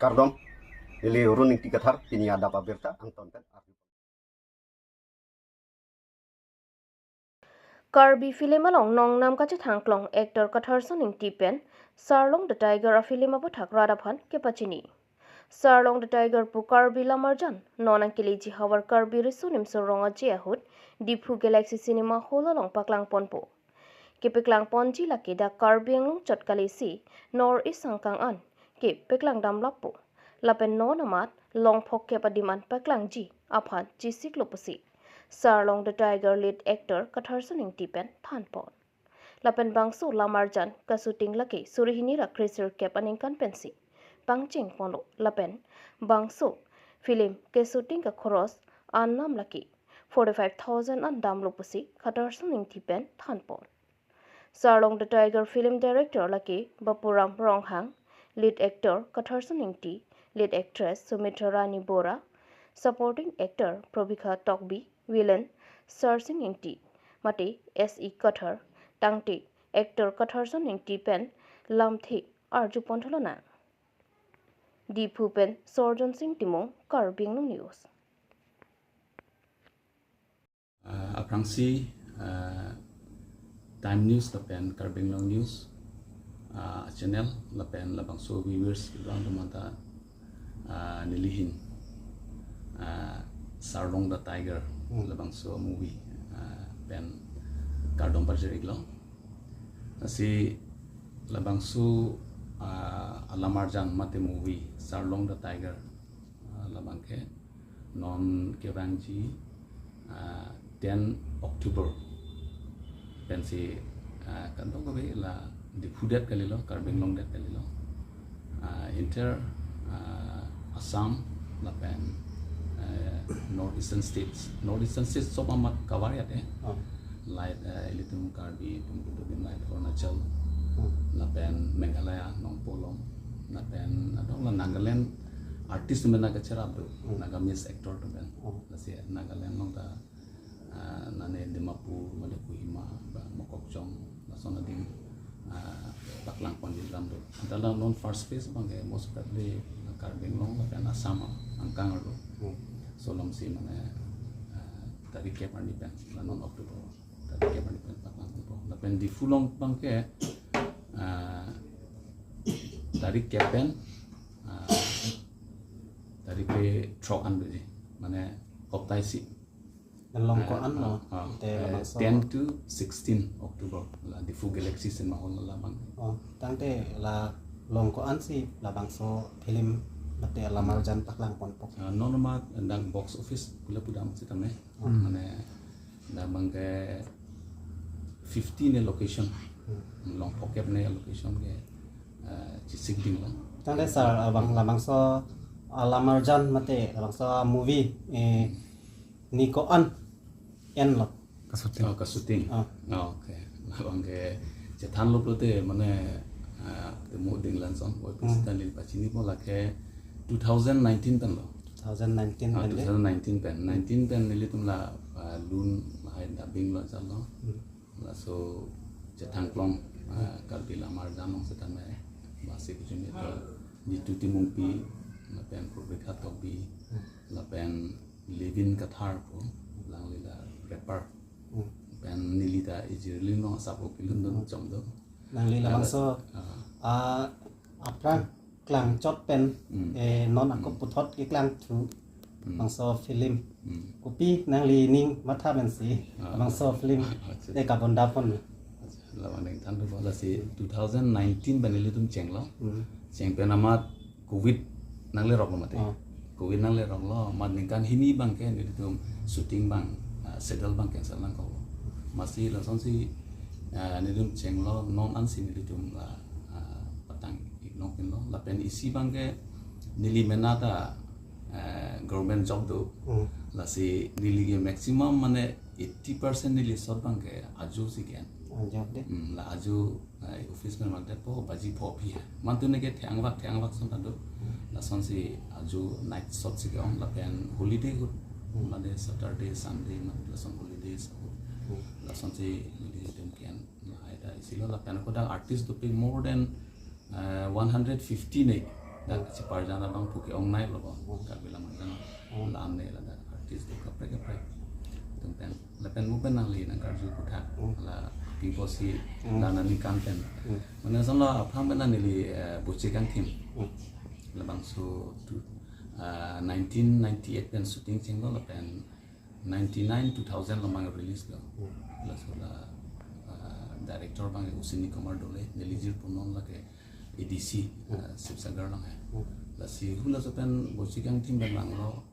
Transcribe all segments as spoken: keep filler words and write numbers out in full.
Kardom, neli Run Ingti Kathar, pini adap abirta angton pen arju. Karbi film along nongnam kachethangklong actor Katharson Ingti pen Sarlong the Tiger a-film aputhak rat aphan kepachini. Sarlong the Tiger pu Karbi Lamarjan non angkeleji havar Karbi Riso Nimso Rong Aje ahut Diphu Galaxy Cinema Hall along paklangponpo. Kepaklangponji lake dak Karbi Anglong chot kalisi North East angkang an kepaklangdam lappo. Lapen non amat long phokep adim an paklangji aphan chesiklo pusi Sarlong the Tiger lead actor Katharson Ingti pen thanpon. Lapen bangso Lamarjan kashooting lake suri hini ra kresirkep aningkan pensi pangchengponlo lapen bangso film kashooting kakhoros anam lake forty-five thousand an damlo pusi Katharson Ingti pen thanpon. Sarlong the Tiger film director lake Bapuram Ronghang, lead actor Katharson Ingti, lead actress Sumitra Rani Bora, supporting actor Probikha Tokbi, villain Sarsing Ingti, mate S E Kathar, tangte actor Katharson Ingti pen lamthe arjuponthu lonang. Diphu pen Sorjon Sing Timung, Karbi Anglong News. Ah, aphrangsi, ah, Time News lapen Karbi Anglong News, ah, channel lapen labangso viewers kedo-an atum anta, ah, nelihin, ah, Sarlong the Tiger, Hmm. labangso movie, ah, pen kardom parjir iklo. Lasi labangso, ah, a-Lamarjan mate movie Sarlong the Tiger, ah, labangke non kevangji, ah, ten October pensi, ah, kadokave la Diphu det kalilo, Karbi Anglong det kalilo. Ah, inter, ah, Assam lapen, eh, North Eastern States. North Eastern States sob amat cover ya te. Oh. Like, eh, ilitum Karbi atum kedo adim like Arunachal, Hmm. lapen Meghalaya, Nongpoh along, lapen adong la Nagaland artist atum pen nangkacherap do, Hmm. Nagamese actor atum pen. Oh. Lasi Nagaland along ta, ah, nane Dimapur, mate Kohima, ba Mokokchung, lason adim, ah, paklangponji dam do. Anta la non first phase abangke most probably Karbi Anglong lapen Assam angkang arlo. Hmm. Solom si mane, ah, tarik kep arni pen, la non October tarik kep arni pen paklangpo. Lapen Diphu along abangke, ah, tarik kep pen, ah, tarik kethrok an doji, mane hopta isi. Long ko-an lo, Ah, ah, te eh, labangso. Ten to sixteen October la Diphu Galaxy Cinema Hall labang. Oh, tangte la long ko-an si labangso film mate Lamarjan paklangponpo. Ah, non amat dang box office pule pudam sitame. Hmm. Mane dak abangke fifty ne location. Hmm. Long phokep ne location ke, eh, chesik dinglo. Tangte sir, abang labangso, ah, Lamarjan mate labangso movie, eh, ne ko-an enlo? Kashooting. Oh, kashooting. Ah. Oh, okay. Labangke chethanlo pulote mane, ah, te mo ding lanson, oi, Hmm. pisi ta neli pachinipo lake two thousand nineteen pen lo. Two thousand nineteen Ah, pen de? two thousand nineteen pen. Nineteen pen nelitum la, ah, lun lahai dubbing lo jalo. Hmm. Laso chethangklong, ah, Karbi Lamarjan along setame basi kechun ito Nitu Timungpi, lapen Probikha Tokbi, Hmm. lapen Levin Kathar pu, alangli la rapper. Hmm. Pen neli ta ejirli no asapo kelun dun Hmm. chom do. Nangli Ala- labangso, Ah. ah, aphrang klangchot pen, Hmm. eh, non ako Hmm. puthot keklangthu, Hmm. labangso film. Hmm. Kopi nangli ning matha pensi, Ah. labangso film, Acha. eh, kabondapon. Acha, labang ningthan do bola si two thousand nineteen pen nelitum chenglo. Hmm. Cheng pen amat covid nangleroklo mate. Oh. Covid nangleroklo, amat ningkan hini abangke nelitum shooting abang, ah, schedule abang cancel nangkoklo. Amatsi lasonsi, ah, nelitum chenglo, non ansi nelitum la, ah, patang iklong pinlo. Lapen isi abangke neli mena ta, ah, government job do. Hmm. Lasi neli ke maximum mane eighty percent neli sot abangke ajo si ke-en. Ajo de. Hmm, la ajo, eh, office pen mangte po baji pho aphi hai. Mantu neke thengvak, thengvak son ta do. Hmm. Lasonsi ajo night sot si ke-ong lapen holiday ahut. Hmm. Mane Saturday, Sunday, mane lason holidays ahut. Hmm. Lasonsi holiday atum ke-en. Lahai ta isi lo lapen ako dak artist dopik more than, eh, one hundred fifty ne. Dak cheparjan abang pu ke-ong nai lo bo. Hmm. Karbi Lammarjan. Hmm. La-an ne ladak artist do kaprek kaprek. Atum pen, lapen mo pen nangli nangkarju aphuthak. Hmm. La pipo si Hmm. la nangli kan pen. Hmm. Mane lason la aphrang pen neli, eh, Bochekangthim. Hmm. Labangso tu, ah, nineteen ninety-eight pen shooting chenglo lapen ninety-nine two thousand lo abang release lo. Hmm. Laso la, ah, director abang Ashwini Kumar Dole, neli jirpo non lake A D C, Hmm. ah, Sivasagar along hai. Hmm. Lasi hu laso pen Bochekangthim pen langlo,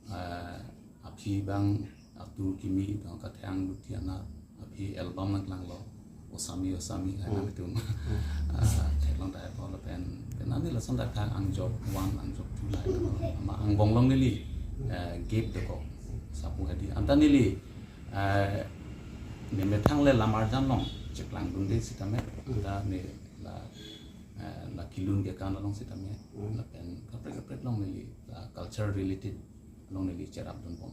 ah, aphi abang Atur Kimi, abang Kathang Duti Anat, aphi album nangklanglo, Osami Osami, hai Hmm. nangtum. Hmm. Ah, theklong tahai po lapen, pen neli lason dak thang angjok one, angjok two lahai. Ama angbong along neli, eh, gap dokok. Sapu hadi. Anta neli, eh, ne methang le Lammarjan along cheklangdunde sitame. Hmm. Anta ne la, eh, la kelun kekan along sitame. Hmm. Lapen kaprek kaprek along neli, la culture related along neli cherapdun pon.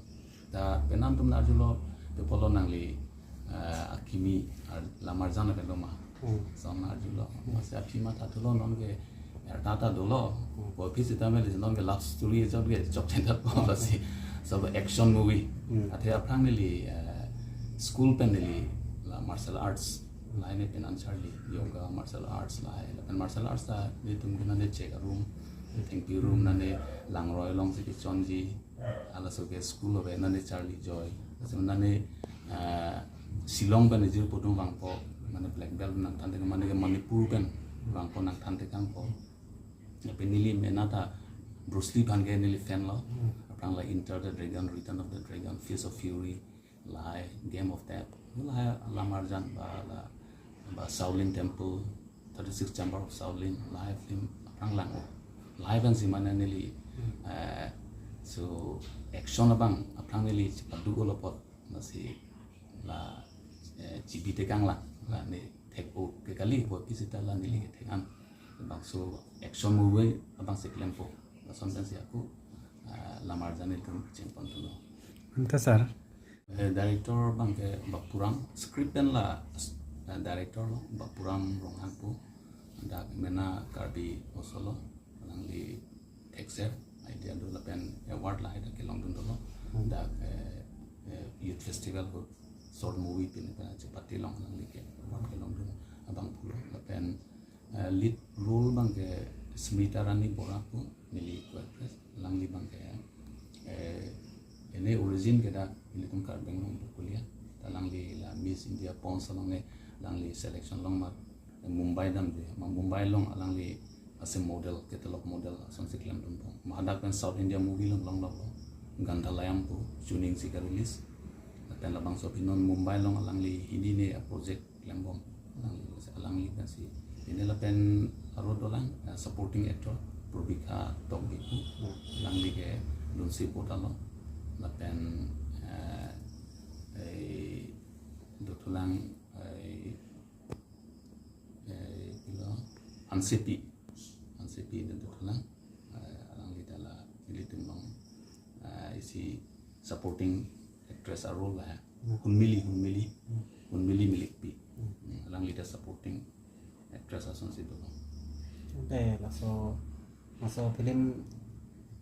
Ta penang atum nang arjulo, te pulo nangli, eh, akimi, ar-, Lammarjan avelo ma. Hmm. Lason nang arjulo. Hmm. Masi aphi mathathulo non ke, er ta ta dolo. Hmm. Bo aphi sitame le non ke love story ejok ke chokche ta po Hmm. lasi. So action movie. Hmm. Athe aphrang neli, eh, school pen neli la martial arts lahai ne pen an charli, yoga, martial arts lahai. Lapen martial arts ta nelitum ke nane chek arum, thengpi arum, nane langroi along si kechonji, halaso ke school ave nane charli joi. Laso nane, ah, Shillong pen ejir podung vangpo, mane black belt nangthan tekang, mane ke Manipur pen vangpo nangthan tekangpo. Lapen neli mena ta Bruce Lee aphan ke neli fan lo. Hmm. Aphrang la Enter the Dragon, Return of the Dragon, Fist of Fury, lahai Game of Death, lahai Lammarjan ba la, ba Shaolin Temple, thirty-six Chamber of Shaolin, lahai film aphrang lang-o. Lahai pen si mane neli, Hmm. eh, so action abang aphrang neli chepaduk-olo apot, lasi la, eh, chibi tekang lang, la ne thek-o ke kali, bo aphi sita la neli kethek an. Bangso action movie abang si klempo. Lason pen si ako, eh, Lammarjan nelitum chengpon thulo. Anta sir, Eh, director abang ke Bapuram, script pen la, eh, director lo, Bapuram Ronghang pu, dak mena Karbi oso lo, alangli thekser, idea do lapen award lahai dak kelongdun dolo, Hmm. dak, eh, eh, Youth Festival ahut short movie pini pen chepate along alangli ke award kelongdun abang pulo, lapen eh, lead role abang ke Smita Rani Bora pu, neli co-actress, alangli abang ke, eh, ene origin ke dak nelitum Karbi Anglong Bokolia, ta alangli la Miss India Pons along ne, alangli selection along ma Mumbai damde, ma Mumbai along alangli as a model, catalog model, asonsi klemdun pon. Ma hadak pen South India movie along longlok lo, Gandhalayam pu, chuning si ka-release, lapen labangso aphi non Mumbai along alangli hini ne a-project klembom, alangli, alangli pensi. Pini lapen aro dolang, eh, supporting actor, Probikha Tokbi pu, Hmm. alangli ke dunsi potalo. Lapen, eh, eh, dothulang, eh, eh, pilo, Hansepi, Hansepi dothulang, eh, alangli ta la, nelitum along, eh, isi supporting actress a-role la, Hmm. Hunmili, Hunmili, Hmm. Hunmili Milikpi. Hmm. Hmm, alangli ta supporting actress asonsi dolo. Ante laso, laso film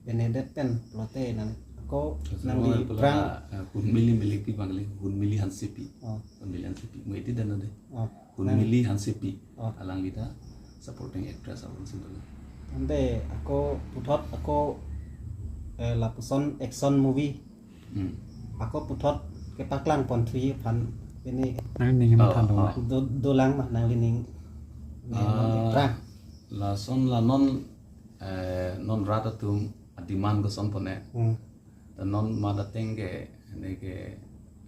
Benedict pen pulote nang ako Laso nangli pula, phrang. Eh, Hunmili Milikpi abang le, Hunmili Hansepi. Oh. Hunmili Hansepi. Mo iti dan ade. Oh. Hunmili Hansepi. Oh. Alangli ta supporting actress along si dolo. Ante ako puthot ako, eh, lapuson action movie. Hmm. Ako puthot kepaklang ponthui aphan pini Nangning Oh, matha dong oh. la. Do-, dolang ma nanglining. Ne Ah, non phrang. Lason la non, eh, non rat atum a-demand koson pone. Hmm. Ta non mat ateng ke, ne ke,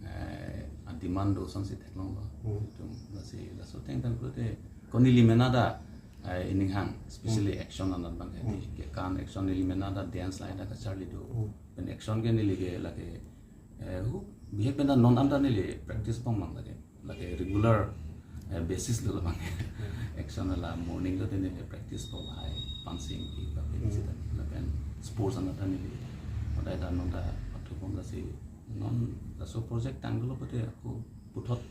eh, a-demand do asonsi theklonglo. Hmm. Itum lasi, laso ateng tang pulote, ko neli mena ta, eh, ining hang, especially Hmm. action anat abang ke, Hmm. ke kan action neli mena ta dance lahai ta kacharli do. Hmm. Pen action ke neli ke lake, eh, hu, bihek pen ta non anta neli practice pon abang lake. Lake regular, eh, basis lo labang. Hmm. Action la morning lote neli practice po lahai, Pansing Ingti, Bapin Hmm. sita, lapen sports anat ta neli. Hodai ta non ta pathu pon lasi non laso project tang dolo pulote ako puthot,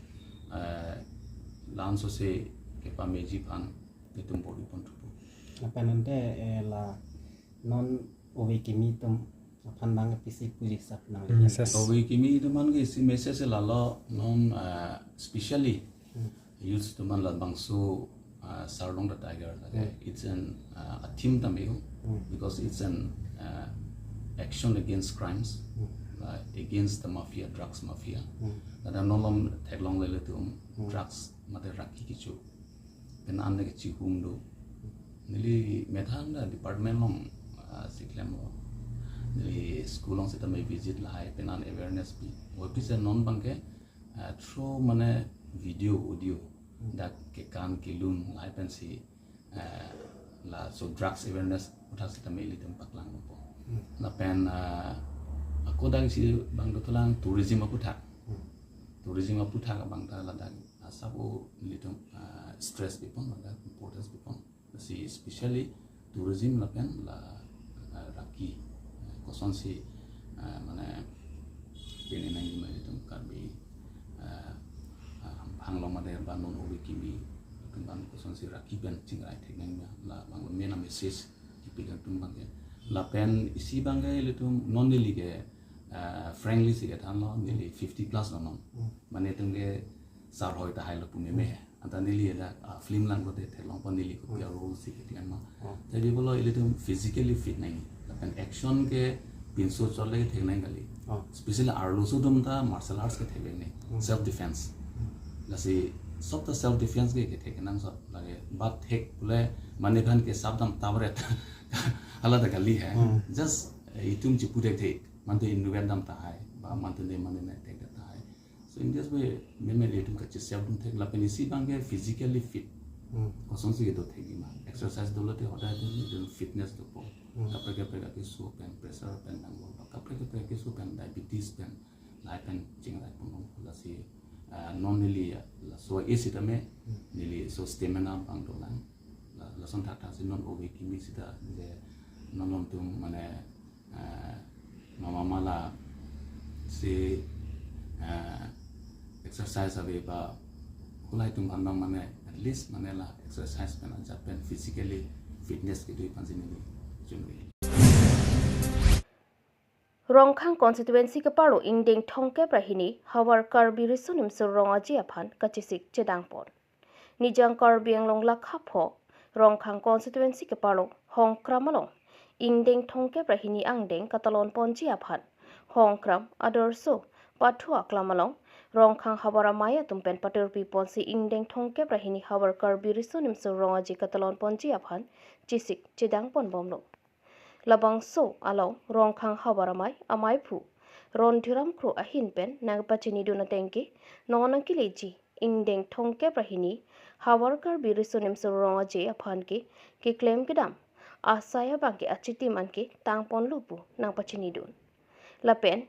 eh, la-an sose kepameji aphan nelitum bor-i ponthupo. Lapen ante, eh, la non ove kimi atum aphan abang pisi puji sap nang. Message. Ove kimi atum aphan ke isi message lalo non, eh, specially Hmm. youths atum aphan labangso, eh, Sarlong the Tiger lake. Hmm. It's an, eh, a theme tame ho, Hmm. because it's an, eh, action against crimes, Hmm. eh, against the mafia, drugs mafia. Hmm. Ladak non along theklongle ilitum Hmm. drugs mate raki kecho pen an le kechihum do. Neli methang ta department along, ah, si klemlo. Neli school along sitame visit lahai pen an awareness pi. Ove pisi non abangke, ah, through mane video, audio, Hmm. dak kekan kelun lahai pensi, ah, laso drugs awareness aputhak sitame ilitum paklangpo. Hmm. Lapen, ah, ako dak isi abang dothulang tourism aputhak. Hmm. Tourism aputhak abang ta ladak asap o ilitum, ah, stress pipon, ladak importance pipon. Si specially tourism lapen la, ah, raki, ah, kosonsi, ah, mane pini nangji ma ilitum Karbi, ah, ah, Anglong mate ba non ove kimi atum aphan kosonsi raki pen chingrai thek nangji ma, labang main message kipi atum abangke. Lapen isi abangke ilitum non neli ke, ah, frankly si kethanlo, neli fifty plus lo non. Hmm. Mane itum ke sar hoi tahai lo pu meme. Anta neli ada, ah, film lang kote theklongpo neli kopi Hmm. a role si keklem ma. Hmm. Jadi bolo ilitum physically fit nangji. Lapen action ke pinso chot le thek nangji kali. Hmm. Specially arloso atum ta martial arts ke thek nangji. Hmm. Self defense. Hmm. Lasi sob ta self defense ke kethek nang sob lake. But thek pule mane aphan ke sab dam tabret. Hala ta kali hai. Hmm. Just, eh, itum chipu thek thek. Mante inutvet dam tahai. Ba mante ne mane ne thek tahai. So in this way, meme ilitum kachi self dun thek lapen isi abangke physically fit. Hmm. Kosonsi kedo thekji ma. Exercise dolo te hodai dun, dun fitness dopo. Hmm. Kaprek kaprek akeso pen pressure pen nanglo. Kaprek kaprek akeso pen diabetes pen, lahai pen chingrai pon lasi, ah, non neli ya, laso isi tame, Hmm. neli so stamina abang dolang. La, lason thakthak si non ove kimi sita, je non non atum mane, eh, mama mala si, eh, exercise ave ba kulai atum aphan abang mane at least mane la exercise pen ajat pen physically fitness kedo aphan si neli chunri. Rongkhang constituency keparo ingdeng thomkep ra hini havar Karbi Riso Nimso Rong Aje aphan kachesik chedang pon. Nijang Karbi Anglong lakha pho Rongkhang constituency keparo Hongkram along ingdeng thomkep ra hini angdeng katalon ponji aphan Hongkram Adarso Pathu Aklam along Rongkhang havar amei atum pen patirpi ponsi ingdeng thomkep ra hini havar Karbi Riso Nimso Rong Aje katalon ponji aphan chesik chedang pon bomlo. Labangso along Rongkhang havar amei, amei aphu Rondhiram Kro ahin pen nangpachini dun ateng ke non nangkeleji ingdeng thomkep ra hini havar Karbi Riso Nimso Rong Aje aphan ke keklem kedam asai abang ke achitim an ke tang ponlo pu nangpachini dun. Lapen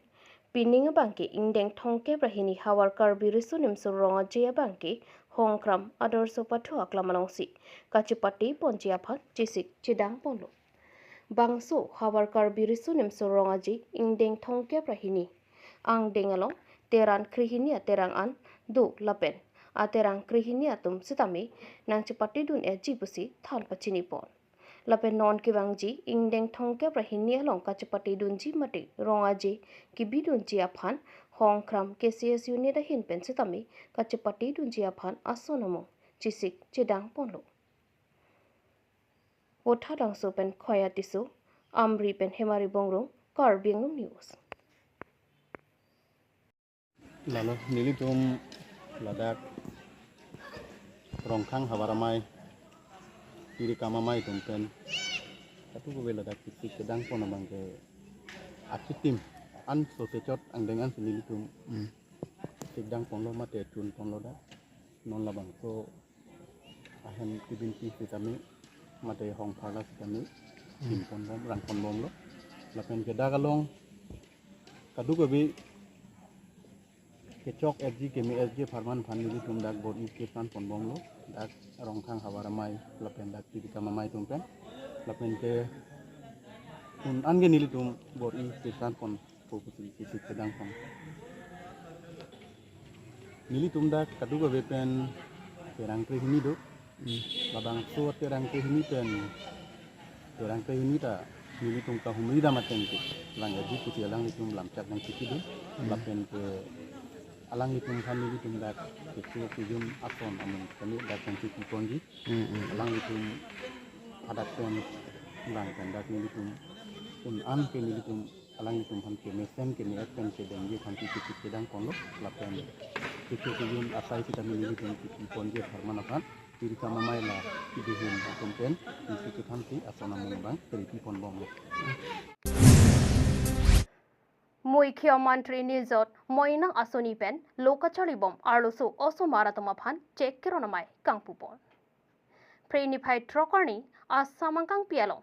pining abang ke ingdeng thomkep ra hini havar Karbi Riso Nimso Rong Aje abang ke Hongkram Adarso Pathu Aklam alongsi kachepate ponji aphan chesik chedang ponlo. Bangso havar Karbi Riso Nimso Rong Aje ingdeng thomkep ra hini angdeng along Teran krehini aterang an do lapen aterang krehini atum sitame nangchepate dun-eji pusi than pachini pon. Lapen non kevangji ingdeng thomkep ra hini along kachepate dunji mate Rong Aje kebi dunji aphan Hongkram K C S unit ahin pen sitame kachepate dunji aphan ason amung chesik chedang ponlo. Vothatlangso pen Khoya Tisso, Amri pen Hemari Bongrung, Karbi Anglong News. Lalo, nelitum ladak Rongkhang havar amei, tirikam amei atum pen, kadokave ladak chesik chedang pon abang ke achitim an so kechot angdeng an si nelitum Hmm. chedang ponlo mate chun ponlo dak. Non labangso ahem kebinti sitame mate hongpharla sitame Hmm. sim pon bom, rang pon bomlo. Lapen ke dak along kadokave kechok S G keme S G apharman aphan nelitum dak bor-i kirtan pon bomlo. Dak Rongkhang havar amei lapen dak tirikam amei atum pen. Lapen ke un an ke nelitum bor-i kirtan pon po pusi chesik chedang pon. Nelitum dak kadokave pen terang krehini do. Hmm. Labangso terang krehini pen Terang ke ini ta nelitum kahumri dam ateng ke, lang edi pusi alanglitum lamchak nangchikidun, lapen ke alanglitum aphan nelitum dak kecho kejun ason amung kami dak nangchikiponji. Alanglitum adak pen lang pen dak nelitum un-an ke nelitum alanglitum aphan kemesen keme-et pen kedengji aphan chikit kedang ponlo, lapen kecho kejun asai sitame nelitum chikiponji apharman aphan, pirikam amei la kidihin atum pen, isi kethan si ason amung abang, teripi ponbomlo. Muikhya Mantri Nijot Moina Asoni pen lo kacharlibom arloso osomar atum aphan chek keron amei kangpupon. Phre niphai throk arni Assam angkangpi along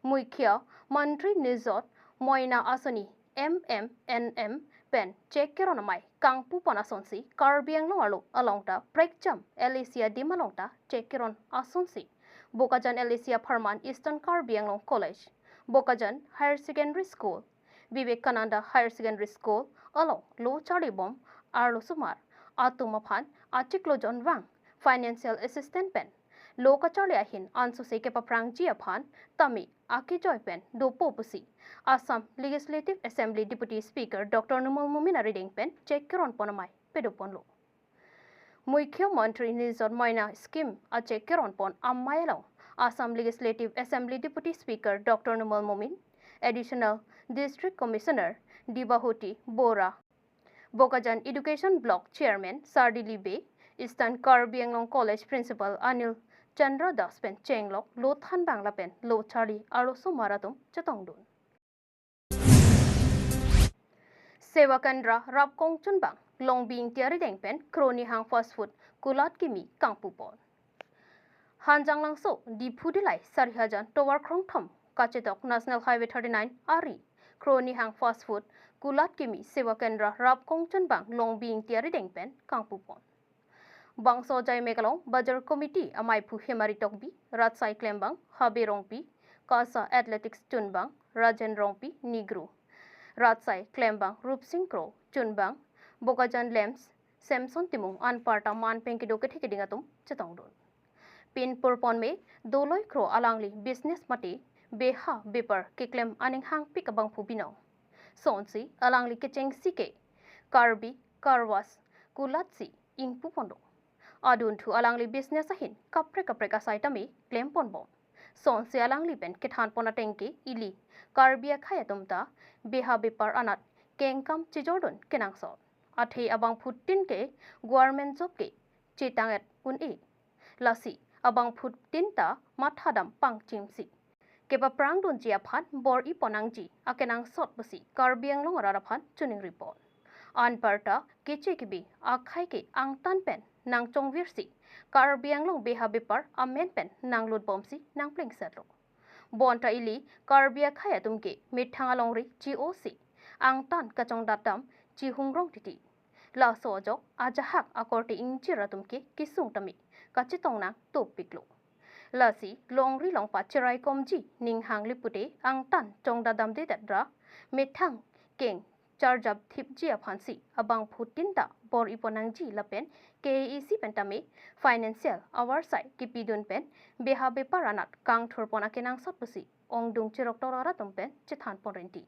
Muikhya Mantri Nijot Moina Asoni M M N M pen chek keron amei kangpupon asonsi Karbi Anglong arlo along ta prekjam L A C adim along ta chek keron asonsi Bokajan L A C apharman Eastern Karbi Anglong College, Bokajan Higher Secondary School, Vivekananda Higher Secondary School along lo charlibom arlosomar atum aphan achiklo jonvang financial assistance pen lo kacharli ahin ansose kepaphrangji aphan tame akejoi pen dopo pusi Assam Legislative Assembly Deputy Speaker Doctor Numal Momin arideng pen chek keron pon amei pedoponlo. Muikhya Mantri Nijot Moina Scheme achek keron pon amei along Assam Legislative Assembly Deputy Speaker Doctor Numal Momin, Additional District Commissioner Dibahuti Bora, Bokajan Education Block Chairman Sardili Bey, Eastern Karbi Anglong College Principal Anil Chandra Das pen chenglok lo thanbang lapen lo charli arlosomar atum chetongdun. Seva Kendra Rapkong Chunbang Longbi Ingti arideng pen Kro Nihang Fast Food kulat kimi kangpupon. Hanjanglangso Diphu Dillai Sarihajan tovar krongthom kachetok National Highway thirty-nine ari Kro Nihang Fast Food kulat kimi Seva Kendra Rapkong Chunbang Longbi Ingti arideng pen kangpupon. Bangso ajaimek along Bazar Committee amaiphu Hemari Tokbi, Ratsai Klembang Habe Rongpi, KASA Athletics Chunbang Rajen Rongpi Negro, Ratsai Klembang Rupsing Kro Chunbang, Bokajan Lamps Samson Timung anparta man pen kedo kethe keding atum chetongdun. Pinpur ponme Doloi Kro alangli business mate beha bepar keklem aning hangpik abangphu binong. Sonsi alangli kechengsi ke Karbi Car Wash kulatsi ingpuponlo. Adunthu alangli business ahin kaprek kaprek asai tame klemponbom. Sonsi alangli pen kethanpon ateng ke ili Karbi akhei atum ta beha bepar anat kengkam chejordun kenangsot. Athe abangphutin ke government job ke chetang-et un-e. Lasi abangphutin ta mathadam pangchimsi kepaphrangdunji aphan bor-ipon nangji akenangsot pusi Karbi Anglong arat aphan chiningripon. Anparta keche kebi akhei ke angtan pen nangchongvirsi Karbi Anglong beha bepar amen pen nanglutbomsi nangplengsetlo. Bonta ili Karbi akhei atum ke methang alongri chi-osi angtan kachongdatdam chihungrong titi. Laso ajok ajahak akorte ingjir atum ke kesung tame kachetong nangtopiklo. Lasi longri longpat cheraikomji ninghangli pute angtan chongdatdamdedet ra methang keng charjapthipji aphansi abangphutin ta bor-ipon nangji lapen K A A C pen tame financial avarsai kepidun pen beha bepar anat kangthurpon akenangsot pusi ongdung cheroktok arat atum pen chethanpon renti.